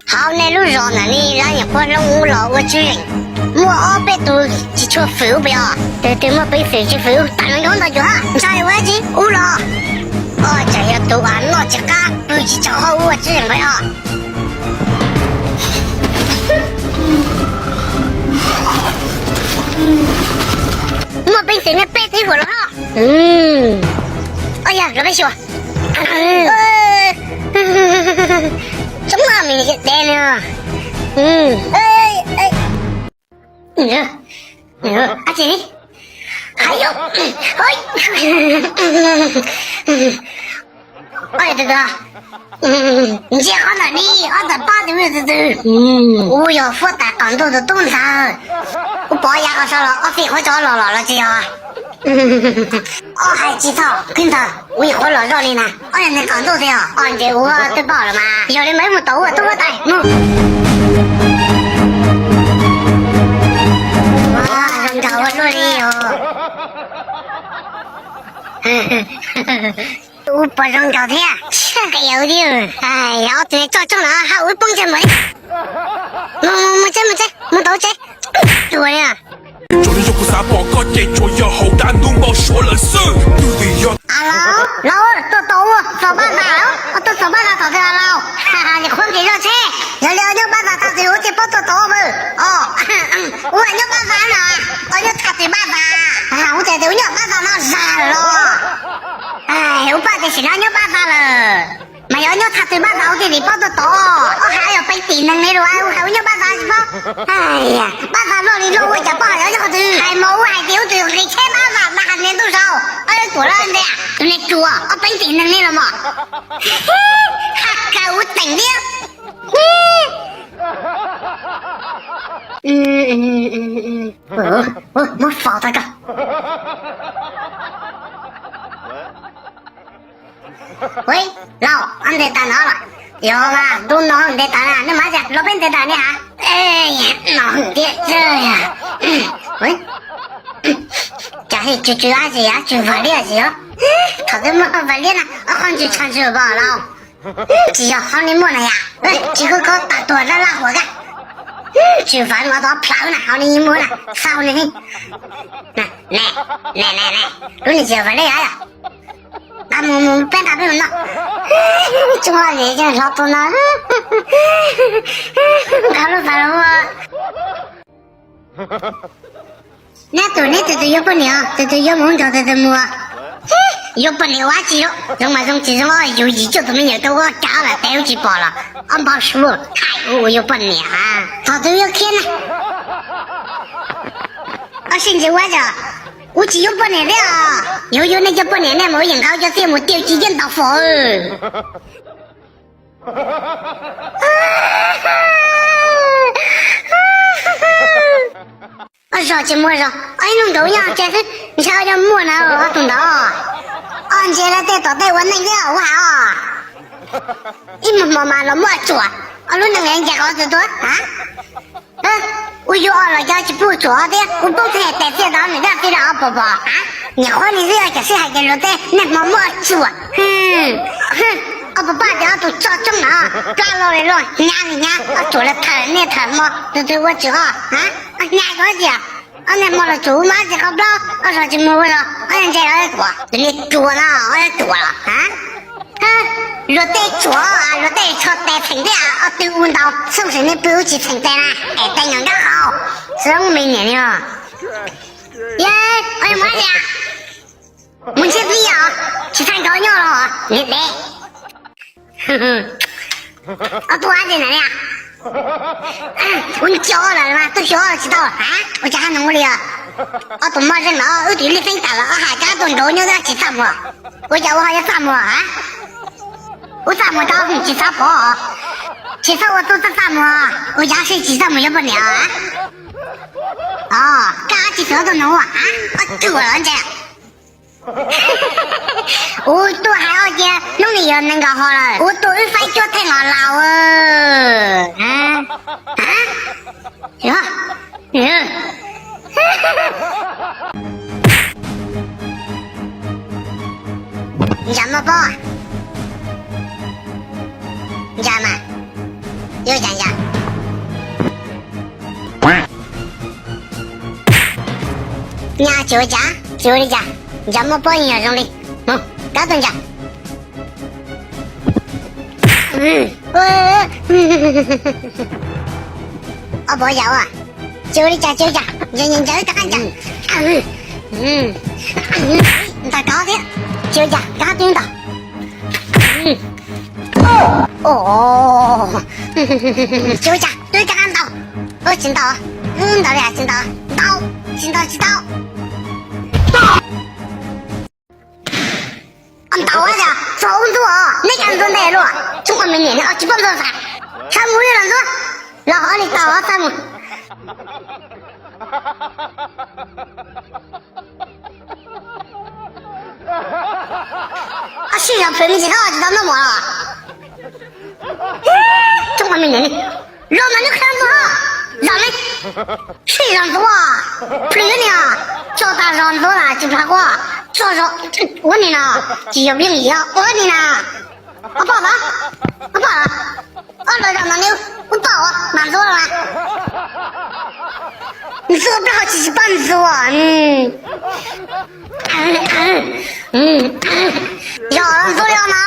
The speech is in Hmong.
Hauv nej lub zos ntawm ne lawv nyuam qhuav hloov ub los ua tswv zeem, muaj ob peb tus tsis tshua fwm ub puas yog? Tus twg muaj peev xwm tsis fwm ub tag nrho ntau tus hab ntshai ua dab tsi ub los? Koj tseem yog tus uas noj tsis qab pw tsis tsaug hauj ua tswv zeem puas yog? Muaj peev xwm nej peb tib huam los hab. Ob yog los peb xyuas. Tsob maj mis dev no. Dab tsi? Ntsia qhov ntawm ni, ob tawm pab tus twg twg? Ub, yog huab tais qaum ntuj tus tub ntxawg. Ub, pov yav qhov saud los ob txij qhuav tso los los los tsis yog? Ob hais tsis txog, khwb ntawd ua ib qhuav los zoj li na. Ob yog neeg qaum ntuj tiag os, ob ntses ua twb pom los mas. Yog li mas wb mus tom ub tub huab tais mus. Ua zoo nraug ua luaj li os. Ub, pom zoo nraug thiab. Qia ua tiag. Ob tug toj tsooj no hab ua wb poob ntsej muag li. Mus mus tsev mus tsev mus tom tsev. Ua li. Tsuas yog kuv xav pom koj ces tsuas yog hauv dab ntub npau suav lawm xwb. Twb vim yog. Laus, laus, tuaj tom ub txog paj zas, tuaj txog paj zas tom twg laus? Nim qhuav nqis zog tsheb, yog li nyob paj zas tag twg ub ces paub tuaj tom ub. Ub, nyob paj zas no, ub nyob tag twg paj zas? Ub ces ub nyob paj zas no zag los. Ub paj tiam sis no nyob paj zas lawm, mas yog nyob tag twg paj zas ub thiaj li paub tuaj tom. Ub hais yog peev tim neeg li los ub hais ub nyob paj zas tsis paub. Paj zas loj li loj ua cas paub hais yog nyob qhov twg? Hais mos ub hais tias ub twg nqis tsheb paj zas mas hais niag ntuj zaus. Ob yog tuam lawm ntag, tus niag ruam ob peev tim neeg li los mos. Ha kaw ub teem tiag. Muab faus tag koj. Ua, laus, ntes tas no los? Yog mas, ntuj no ntes tas na, nej mas los peb ntes tas ne ha. No ntiag. Cas tsw tsw dab tsi, tsw vam liaj tsis os? Thaum twg muaj vam liaj na, ob qhov ntsws tshav ntsws pom laus. Tsis yog, hauv ni muaj na yom. Tsis kub kub tas tuag laj laj huam kab. Tsis vam mas tau plhawv na, hauv ni muaj na, xau ni. Ne, ne, ne, lub ni tsis yog vam liaj yom. Nqa mus mus peb nqa peb mus noj. Tsuag li ces hlob tus no. Nqa lub pas los ua. Neb tus neb tus twg yuav poj niam, tus twg yuav mus nrog tus twg mus. Yuav poj niam ua dab tsi, zoo mas zoo tsis zoo, yus yim cuaj tus me nyuam rau ua cas lawm tes ub tsis pom los ob npau suav hais ua yuav poj niam. Thaum twg yuav khiav na. Ob sib ntsis ua cas ub tsis yuav poj niam thiab os. Yog yuav nej cov poj niam nej mus yeem nqa cov txiaj mus tiav tsis yeej ntaus fom. Ob zog tsis muaj zog, ob ib lub nkaus nyob tsev xwb, ntshai ob cov muaj na ob tug ntawd. Ob ntses lawv tej tom tej ua neej thiab ua has os. Ib muag hmo mas los muab tsuam, ob lub neej ncaim qhov twg tuaj a? Ua yuav os los cov tsis pub tsuam thiab, ua poob txheej tes txiaj ntawd nws dab txiv los ob pom pom a? Nyuam qhuav li xwb cov sib hais tias luag tej niaj hmo muab tsuam. Ob pab pab tias ob tug toj roob na, plab loj li loj, hnyav li hnyav, ob tsuam lawv thawm niaj thawm hmo, tus twg ua tsuam os? Hnyav ko tias ob niaj hmo los tsuam ub mab tsis qhov plaub, ob zog tsis mus ua zog, ob yog ntse los tsuam, tus niag tsuam no ob yog tsuam los a? Luag tej tsuam, luag tej tsho tes txheem thiab, ob tug ua ntau xwb, sim nej pw ub tsis txheem tes na, es tes nyuam nkaj qhau, xwb me niam ni. Ye, ob yog mus tias mus ntshiab pib os, tsis txhaj nkaus nyob los niam dev. Ob tug ab ntse na, ua nco lawm mas tuaj xyuas tsis tau a? Ua cas haj nug ua li os? Ob tug mob zeej los wb tus lij xeeb tas los ob hais cab tuaj nraud nyob tsis txaj muag, ua cas ua ho yuav txaj muag a? Ua txaj muag rau tsis txhob pov, tsis txhob ua tub txaj txaj muag, ua cas sib tsis txaj muag yuav poj niam a? Kab tsis xyuas tuaj nug a? Ob tug los ntse. Ub tuaj hais ob cia hnub ni yog nees nkaum hmo lawm, ub tuaj wb faib cuab theej los laus. Ntsa maj pob. cas mas, yuav cas ncav? Nyaj tsis ua cas, tsis ua li cas, ncav muaj pob yeej yog zoo li. Mus, kab tuaj ncav. Ob pov yam ua, tsis ua li cas, tsis ua li cas, ncav ncav rov qab ncav. Ntag kov thiab, tsis ua cas, rov qab twb ntag. Tsis ua cas, twb rov qab ntaus. Tsis ntaus, ntau li tsis ntaus, ntau, tsis ntaus, tsis ntaus. Ntaus tias txog ub ntxuag, neb cas ntxuag ntev luaj, tub qos me niam ne, tsis pom ntxuag xav, txhob mus li los ntxuag, los hov li tau txhob mus. Sij hawm phem me ntsis no tsis tau noj mov los, tub qos me niam ne, los mas neb qhia ntxuag, zam li, sij zog ntxuag, plis ni, tso tas zog ntxuag na tsis plam quaj, tso zog ua ni na, tsis yog plis yog ua ni na. Ob pom los, ob pom los, ob los zog no neb ua pom mas ntxuag los na. Ntxuag plaub hau tsis tsis pom ntxuag. Yog ntxuag li no,